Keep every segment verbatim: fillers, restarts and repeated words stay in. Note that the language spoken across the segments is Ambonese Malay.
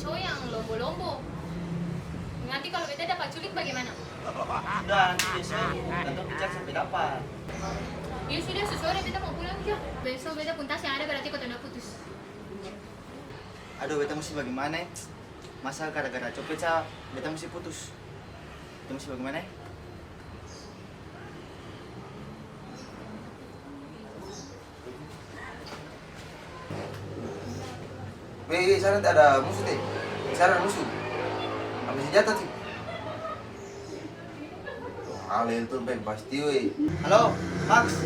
To yang lombo-lombo. Nanti kalau beta dapat culik bagaimana? Sudah, nanti besok katong bicara sampai dapat. Ya sudah, su sore beta mau pulang ja. Besok beta pung tas yang ada berarti katong dua putus. Aduh, beta musti bagimana e? Masa gara-gara copet sa beta musti putus? Beta musti bagimana e? Weh, weh, sana ada musuh te. Sana ada musuh. Ambil senjata tu. Ale itu baik pasti, weh. Halo, Max.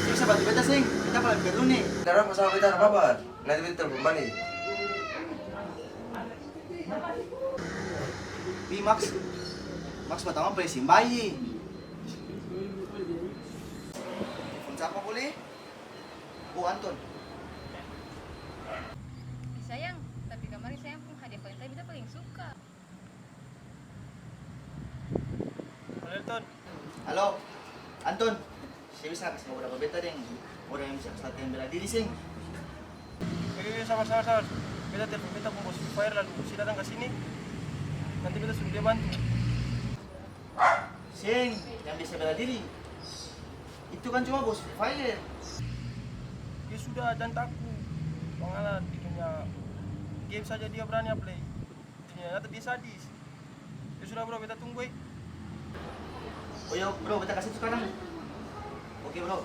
Bisa bantu beta, seng? Beta paling perlu, nih. Tidak ada masalah, beta ada kabar. Nanti beta telepon balik. Pi, Max. Max, pertama pressing bae. Telepon siapa, boleh? Oh, Anton. Ih, sayang, tapi kamari sayang pung hadiah Valentine beta paling suka. Halo, Anton. Halo, Anton. Saya bisa kasih mau berapa beta deng orang yang bisa kasih latihan bela diri, seng? Eh, sabar, sabar, sabar. Beta telepon beta pung bos Free Fire lalu dia datang ka sini. Nanti beta suruh dia bantu. Seng, yang bisa bela diri. Itu kan cuma bos Free Fire. Ya sudah, jangan takut. Bang Alan, dia punya game saja dia berani play. Ternyata dia sadis. Ya sudah, bro, beta tunggu, eh. Oh, iya, bro, beta kasih sekarang. Oke, bro.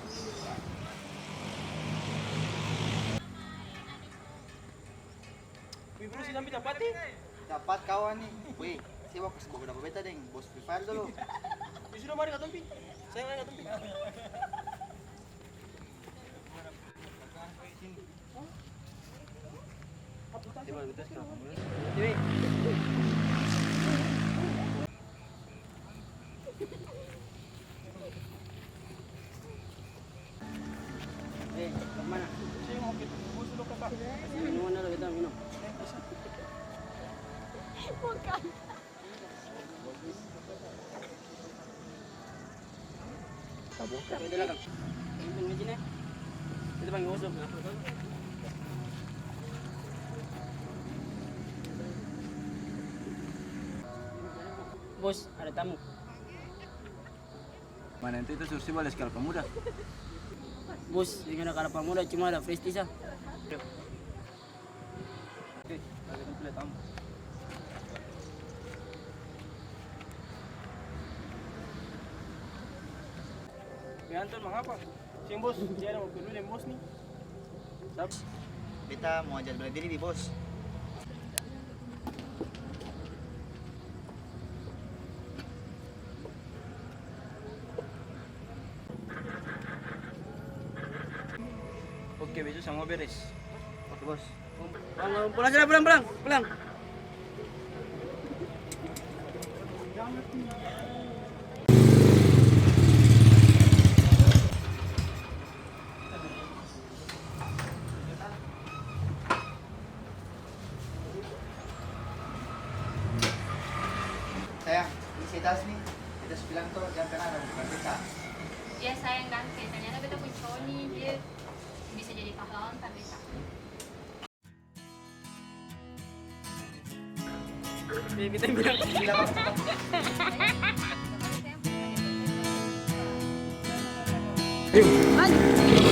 Wih, bro, si Zambi dapat, eh? Dapat kawan nih. Wih, saya mau kasih bawa dapa beta deng bos Free Fire dulu. Ya sudah, mari katong pi. Saya mari katong pi. Eh, kemana? Minuman dulu, kita minum. Bukan. Tabuka. Itu belakang. Ini pun izin, ya. Kita panggil Oso. Bos, ada tamu. Mana itu, itu suruh si bales kalpa muda. Bos, ini ada kalpa muda, cuma ada prestis, ah. Be Anton, mangapa? Seng, Bos, dia ada mau perlu deng Bos ni. Sap. Beta mau ajar bela diri di Bos. Oke, beso samua beres. Oke, Bos. Pulang, pulang, pulang, pulang, pulang. Sayang, ini se tas ni, beta su bilang to, jang pernah ada bukan beta. Iya sayang, danke. Ternyata beta pung cowok ni, dia bisa jadi pahlawan par beta. Beta bilang. Ayo.